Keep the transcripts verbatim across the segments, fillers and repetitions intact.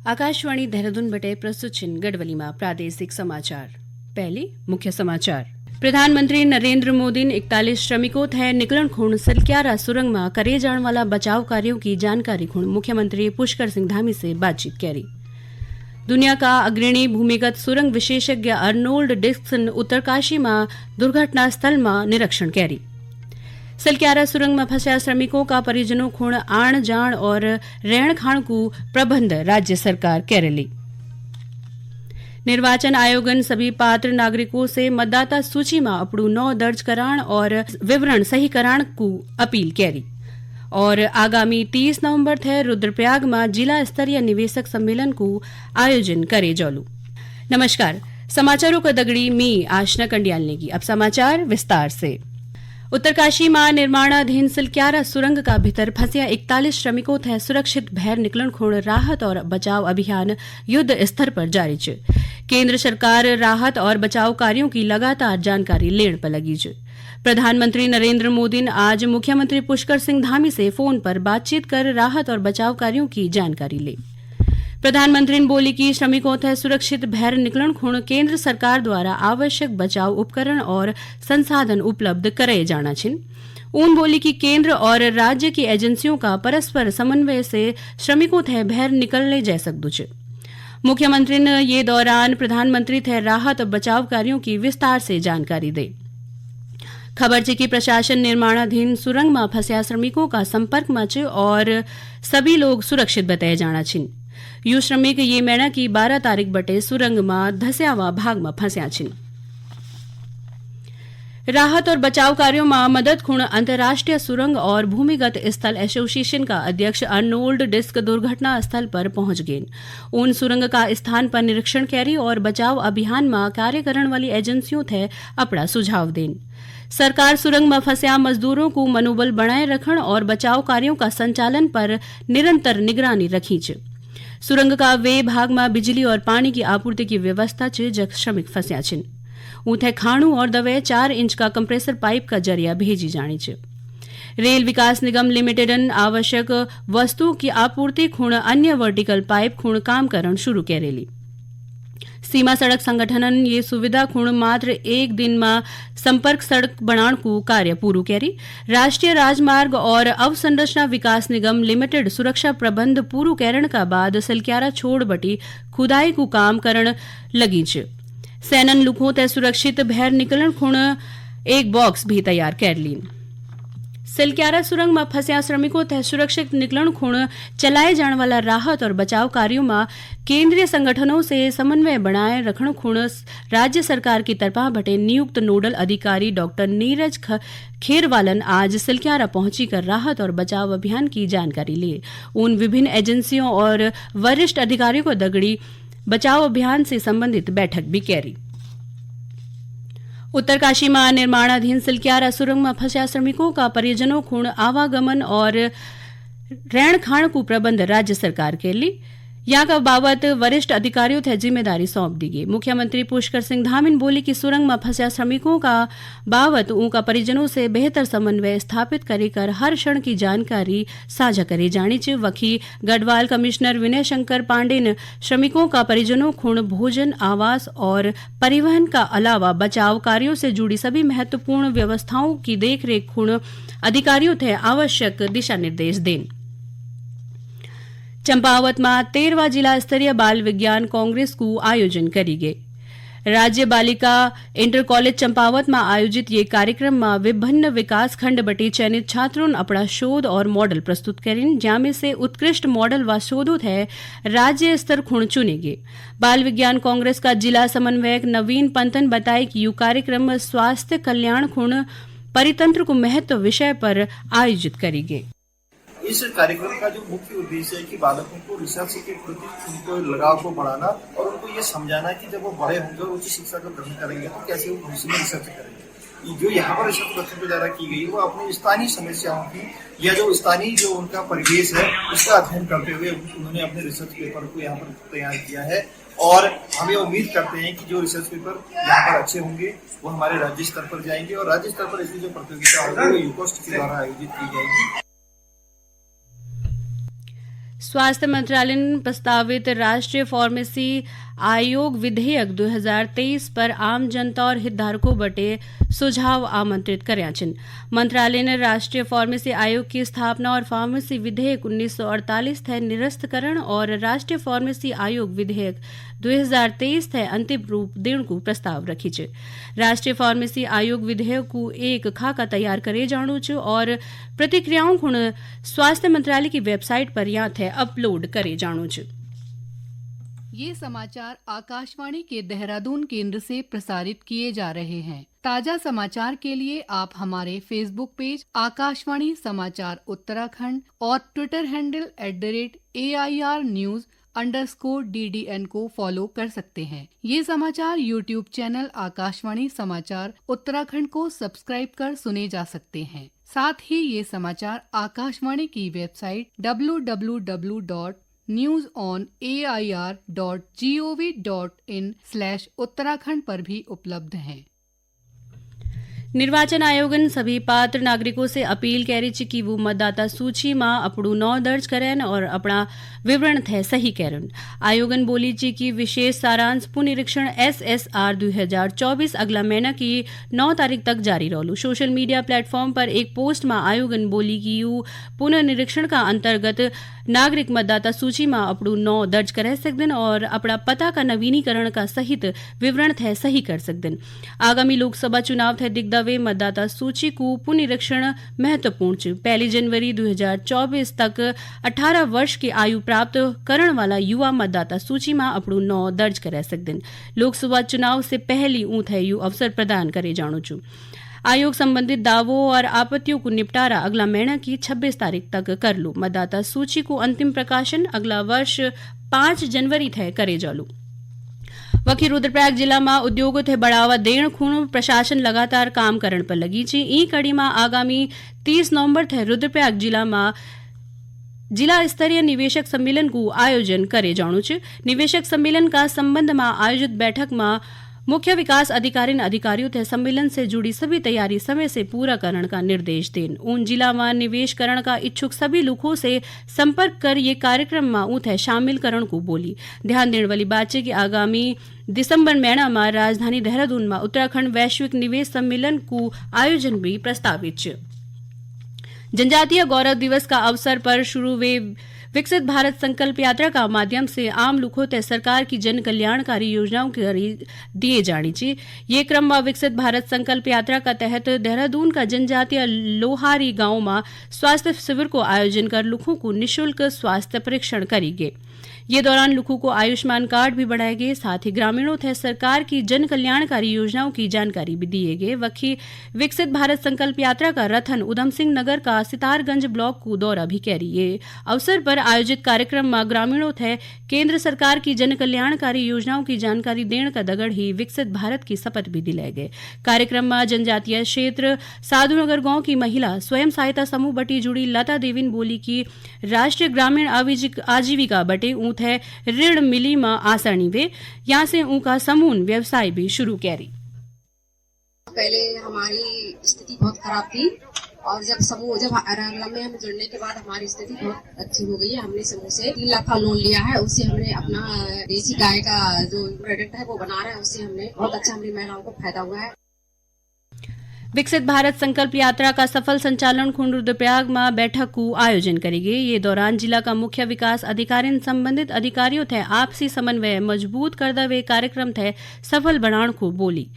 आकाशवाणी देहरादून बटे प्रस्तुत छिन गढ़वाली मा प्रादेशिक समाचार। पहली मुख्य समाचार। प्रधानमंत्री नरेंद्र मोदीन इकतालीस श्रमिकों थे निकलन खुण सिलक्यारा सुरंग मा करे जाण वाला बचाव कार्यों की जानकारी खुण मुख्यमंत्री पुष्कर सिंह धामी से बातचीत करी। दुनिया का अग्रणी भूमिगत सुरंग विशेषज्ञ अर्नोल्ड डिक्सन उत्तरकाशी मा दुर्घटना स्थल मा निरीक्षण करी। सिलक्यारा सुरंग मा फंसा श्रमिकों का परिजनों खुण आण जाण और रहण खाण को प्रबंध राज्य सरकार करेली। निर्वाचन आयोगन सभी पात्र नागरिकों से मतदाता सूची मा अपणु नौ दर्ज कराण और विवरण सही कराण को अपील करी। और आगामी तीस नवंबर थे रुद्रप्रयाग मा जिला स्तरीय निवेशक सम्मेलन को आयोजन करे जोलू। नमस्कार, समाचारों का दगड़ी मी आशना कंडियाल नेगी। अब समाचार विस्तार से। उत्तरकाशी मा निर्माणाधीन सिलक्यारा सुरंग का भीतर फंसिया इकतालीस श्रमिकों थे सुरक्षित भैर निकलन खुण राहत और बचाव अभियान युद्ध स्तर पर जारी च। केंद्र सरकार राहत और बचाव कार्यों की लगातार जानकारी लेण पर लगी च। प्रधानमंत्री नरेंद्र मोदीन आज मुख्यमंत्री पुष्कर सिंह धामी से फोन पर बातचीत कर राहत और बचाव कार्यों की जानकारी ले। प्रधानमंत्री ने बोली कि श्रमिकों थे सुरक्षित भैर निकलन खुण केंद्र सरकार द्वारा आवश्यक बचाव उपकरण और संसाधन उपलब्ध करे जाणा छिन। ऊन बोली कि केंद्र और राज्य की एजेंसियों का परस्पर समन्वय से श्रमिकों थे भैर निकलने जा सकदु च। मुख्यमंत्री ने ये दौरान प्रधानमंत्री थे राहत और बचाव कार्यों की विस्तार से जानकारी दे। खबर च कि प्रशासन निर्माणाधीन सुरंग मा फंस्या श्रमिकों का संपर्क मा च और सभी लोग सुरक्षित बताए जाणा छिन। यू श्रमिक ये महीना की बारह तारीख बटे सुरंग मा धस्यावा भाग मा फंस्या छिन। राहत और बचाव कार्यों मा मदद खुण अंतर्राष्ट्रीय सुरंग और भूमिगत स्थल एसोसिएशन का अध्यक्ष अर्नोल्ड डिस्क दुर्घटना स्थल पर पहुंच गए। उन सुरंग का स्थान पर निरीक्षण करी और बचाव अभियान मा कार्य करण वाली एजेंसियों थे अपना सुझाव देन। सरकार सुरंग मा फंस्या मजदूरों को मनोबल बनाए रखण और बचाव कार्यों का संचालन पर निरंतर निगरानी रखी च। सुरंग का वे भाग मा बिजली और पानी की आपूर्ति की व्यवस्था च, जख श्रमिक फंस्या छिन। ऊथे खाणू और दवे चार इंच का कंप्रेसर पाइप का जरिया भेजी जाणी च। रेल विकास निगम लिमिटेडन आवश्यक वस्तु की आपूर्ति खुण अन्य वर्टिकल पाइप खुण काम करण शुरू करेली। सीमा सड़क संगठनन ये सुविधा खुण मात्र एक दिन मा संपर्क सड़क बनाण को कार्य पूरू करी। राष्ट्रीय राजमार्ग और अवसंरचना विकास निगम लिमिटेड सुरक्षा प्रबंध पूरू करण का बाद सिलक्यारा छोड़ बटी खुदाई को काम करण लगी च। सैनन लुखों ते सुरक्षित भैर निकलण खुण एक बॉक्स भी तैयार कर लीन। सिलक्यारा सुरंग मा फंस्या श्रमिकों ते सुरक्षित निकलण खुण चलाए जाण वाला राहत और बचाव कार्यों मा केंद्रीय संगठनों से समन्वय बनाए रखण खुण राज्य सरकार की तरफा बटे नियुक्त नोडल अधिकारी डॉक्टर नीरज ख-, खेरवालन आज सिलक्यारा पहुंची कर राहत और बचाव अभियान की जानकारी लिए। उन विभिन्न एजेंसियों और वरिष्ठ अधिकारियों को दगड़ी बचाव अभियान से संबंधित बैठक भी करी। उत्तरकाशी मा निर्माणाधीन सिलक्यारा सुरंग मा फंस्या श्रमिकों का परिजनों खुण आवागमन और रहण खाण को प्रबंध राज्य सरकार के लिए या का बाबत वरिष्ठ अधिकारियों थे जिम्मेदारी सौंप दी गई। मुख्यमंत्री पुष्कर सिंह धामिन बोली कि सुरंग मा फंस्या श्रमिकों का बाबत उनका परिजनों से बेहतर समन्वय स्थापित करी कर हर क्षण की जानकारी साझा करी जाणी च। वखी गढ़वाल कमिश्नर विनय शंकर पांडे ने श्रमिकों का परिजनों खुण भोजन, आवास और परिवहन का अलावा बचाव कार्यों से जुड़ी सभी महत्वपूर्ण व्यवस्थाओं की देखरेख खुण अधिकारियों थे आवश्यक दिशा निर्देश देन। चंपावत मा तेरहवाँ जिला स्तरीय बाल विज्ञान कांग्रेस को आयोजन करी गए। राज्य बालिका इंटर कॉलेज चंपावत मा आयोजित ये कार्यक्रम मा विभिन्न विकास खंड बटी चयनित छात्रों अपना शोध और मॉडल प्रस्तुत करिन, ज्यामे से उत्कृष्ट मॉडल व शोधों थे राज्य स्तर खुण चुने गए। बाल विज्ञान कांग्रेस का जिला समन्वयक नवीन पंतन बताए कि यू कार्यक्रम स्वास्थ्य कल्याण खुण परितंत्र को महत्व विषय पर आयोजित करी गए। इस कार्यक्रम का जो मुख्य उद्देश्य है कि बालकों को रिसर्च के प्रति उनको लगाव को बढ़ाना और उनको ये समझाना कि जब वो बड़े होंगे और उच्च शिक्षा को ग्रहण करेंगे तो कैसे वो भविष्य में रिसर्च करेंगे। जो यहाँ पर रिसर्च बच्चों के द्वारा की गई वो अपनी स्थानीय समस्याओं की या जो स्थानीय जो उनका परिवेश है उसका अध्ययन करते हुए उन्होंने अपने रिसर्च पेपर को यहाँ पर तैयार किया है और हमें उम्मीद करते हैं कि जो रिसर्च पेपर यहाँ पर अच्छे होंगे वो हमारे राज्य स्तर पर जाएंगे और राज्य स्तर पर इसकी जो प्रतियोगिता होगी वो यूकोस्ट के द्वारा आयोजित की जाएगी। स्वास्थ्य मंत्रालयन प्रस्तावित राष्ट्रीय फार्मेसी आयोग विधेयक दो हज़ार तेईस पर आम जनता और हितधारकों बटे सुझाव आमंत्रित कर्यां छिन। मंत्रालय ने राष्ट्रीय फार्मेसी आयोग की स्थापना और फार्मेसी विधेयक उन्नीस सौ अड़तालीस थे निरस्त करण और राष्ट्रीय फार्मेसी आयोग विधेयक दो हज़ार तेईस थे अंतिम रूप देण को प्रस्ताव रखी च। राष्ट्रीय फार्मेसी आयोग विधेयक को एक खाका तैयार करे जाणो च और प्रतिक्रियाओं खुण स्वास्थ्य मंत्रालय की वेबसाइट पर यां थे अपलोड करे जाणो च। ये समाचार आकाशवाणी के देहरादून केंद्र से प्रसारित किए जा रहे हैं। ताजा समाचार के लिए आप हमारे Facebook पेज आकाशवाणी समाचार उत्तराखंड और Twitter handle at the rate A I R news underscore D D N को फॉलो कर सकते हैं। ये समाचार YouTube चैनल आकाशवाणी समाचार उत्तराखंड को सब्सक्राइब कर सुने जा सकते हैं। साथ ही ये समाचार आकाशवाणी की website W W W dot news on A I R dot G O V dot in slash Uttarakhand पर भी उपलब्ध हैं। निर्वाचन आयोगन सभी पात्र नागरिकों से अपील कैरी च कि वो मतदाता सूची मा अपणु नौ दर्ज करैन और अपणा विवरण थे सही कैरन। आयोगन बोली च कि विशेष सारांश पुनरीक्षण S S R दो हज़ार चौबीस अगला महीना की नौ तारीख तक जारी रहलू। सोशल मीडिया प्लेटफॉर्म पर एक पोस्ट मा आयोगन बोली कि यू पुनर्निरीक्षण का अंतर्गत नागरिक मतदाता सूची मा अपणु नौ दर्ज करै सकदन और अपणा पता का नवीनीकरण का सहित विवरण थे सही कर सकदन। आगामी लोकसभा चुनाव थे दिखदा वे मतदाता सूची को पुनरीक्षण महत्वपूर्ण च। पहली जनवरी दो हज़ार चौबीस तक अठारह वर्ष की आयु प्राप्त करण वाला युवा मतदाता सूची मा अपणु नौ दर्ज करै सकदन। लोकसभा चुनाव से पहली ऊं थे यू अवसर प्रदान करे जाणो च। आयोग संबंधित दावों और आपत्तियों को निपटारा अगला महीना की छब्बीस तारीख तक कर लू। मतदाता सूची को अंतिम प्रकाशन अगला वर्ष पाँच जनवरी थे करे जालू। वखी रुद्रप्रयाग जिला मा उद्योगों थे बढ़ावा देण खुण प्रशासन लगातार काम करण पर लगी ची। ई कड़ी मा आगामी तीस नवंबर थे रुद्रप्रयाग जिला मा जिला स्तरीय निवेशक सम्मेलन को आयोजन करे जाणु च। निवेशक सम्मेलन का संबंध मा आयोजित बैठक मा मुख्य विकास अधिकारिन अधिकारियों थे सम्मेलन से जुड़ी सभी तैयारी समय से पूरा करण का निर्देश देन। उन जिला मा निवेश करण का इच्छुक सभी लोगों से संपर्क कर ये कार्यक्रम मा ऊं थे शामिल करण को बोली। ध्यान देण वाली बात च कि आगामी दिसंबर महीना मा राजधानी देहरादून मा उत्तराखंड वैश्विक निवेश सम्मेलन को आयोजन भी प्रस्तावित च। जनजातीय गौरव दिवस का अवसर पर शुरू वे विकसित भारत संकल्प यात्रा का माध्यम से आम लोगों तक सरकार की जन कल्याणकारी योजनाओं की करी दिए जानी चाहिए। ये क्रम मा विकसित भारत संकल्प यात्रा का तहत देहरादून का जनजातीय लोहारी गांव मा स्वास्थ्य शिविर को आयोजन कर लोगों को निशुल्क स्वास्थ्य परीक्षण करी गए। ये दौरान लोगों को आयुष्मान कार्ड भी बनाए गए, साथ ही ग्रामीणों तक सरकार की जन कल्याणकारी योजनाओं की जानकारी भी दिए गए। वखी विकसित भारत संकल्प यात्रा का रथन उधम सिंह नगर का सितारगंज ब्लॉक को दौरा भी करी। ये अवसर पर आयोजित कार्यक्रम मा ग्रामीणों थे केंद्र सरकार की जन कल्याणकारी योजनाओं की जानकारी देण का दगड़ ही विकसित भारत की शपथ भी दिलाए गए। कार्यक्रम मा जनजातीय क्षेत्र साधुनगर गांव की महिला स्वयं सहायता समूह बटी जुड़ी लता देवी ने बोली कि राष्ट्रीय ग्रामीण आविजिक-, आजीविका बटे ऊं थे ऋण मिली मा आसानी वे, यां से ऊं का समूह व्यवसाय भी शुरू कैरी। पहले हमारी स्थिति बहुत खराब थी और जब समूह, जब आराम में हम जुड़ने के बाद हमारी स्थिति बहुत अच्छी हो गई है। हमने समूह से तीन लाख का लोन लिया है, उससे हमने अपना देसी गाय का जो प्रोडक्ट है वो बना रहे हैं, उससे हमने बहुत अच्छा, हमारी महिलाओं को फायदा हुआ है। विकसित भारत संकल्प यात्रा का सफल संचालन खुण रुद्रप्रयाग में बैठक को आयोजन करेगी। ये दौरान जिला का मुख्य विकास अधिकारी संबंधित अधिकारियों थे आपसी समन्वय मजबूत करदा हुए कार्यक्रम थे सफल बनाण को बोली।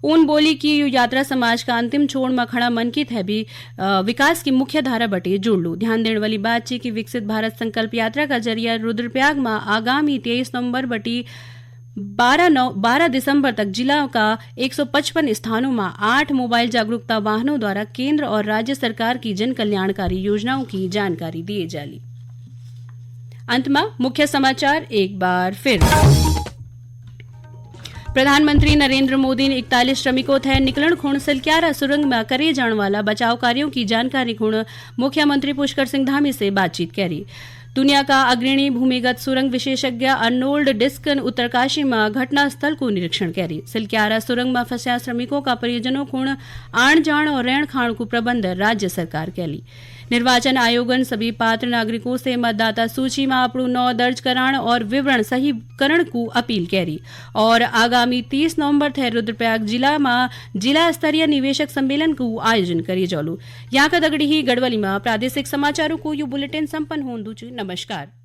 उन बोली कि यु यात्रा समाज का अंतिम छोर में खड़ा मनकी थे भी, अ, विकास की मुख्य धारा बटी जुड़लू। ध्यान देण वाली बात ची कि विकसित भारत संकल्प यात्रा का जरिया रुद्रप्रयाग में आगामी तेईस नवंबर बटी बारह नौ, बारह दिसंबर तक जिला का एक सौ पचपन स्थानों में आठ मोबाइल जागरूकता वाहनों द्वारा केंद्र और राज्य सरकार की जन कल्याणकारी योजनाओं की जानकारी दिए जाली। अंत में मुख्य समाचार एक बार फिर। प्रधानमंत्री नरेंद्र मोदी ने इकतालीस श्रमिकों थे निकलण खुण सिलक्यारा सुरंग में करे जाण वाला बचाव कार्यों की जानकारी खुण मुख्यमंत्री पुष्कर सिंह धामी से बातचीत करी। दुनिया का अग्रणी भूमिगत सुरंग विशेषज्ञ अर्नोल्ड डिस्कन उत्तरकाशी में घटनास्थल को निरीक्षण करी। सिलक्यारा सुरंग में फंसा श्रमिकों का परिजनों खुण आण जाण और रहण खाण को प्रबंध राज्य सरकार कैली। निर्वाचन आयोगन सभी पात्र नागरिकों से मतदाता सूची में अपणु नौ दर्ज कराण और विवरण सही करण कु अपील कैरी। और आगामी तीस नवंबर थे रुद्रप्रयाग जिला में जिला स्तरीय निवेशक सम्मेलन कु आयोजन करी जालू। यहाँ का दगड़ी ही गढ़वाली में प्रादेशिक समाचारों को यु बुलेटिन संपन्न होंदु च। नमस्कार।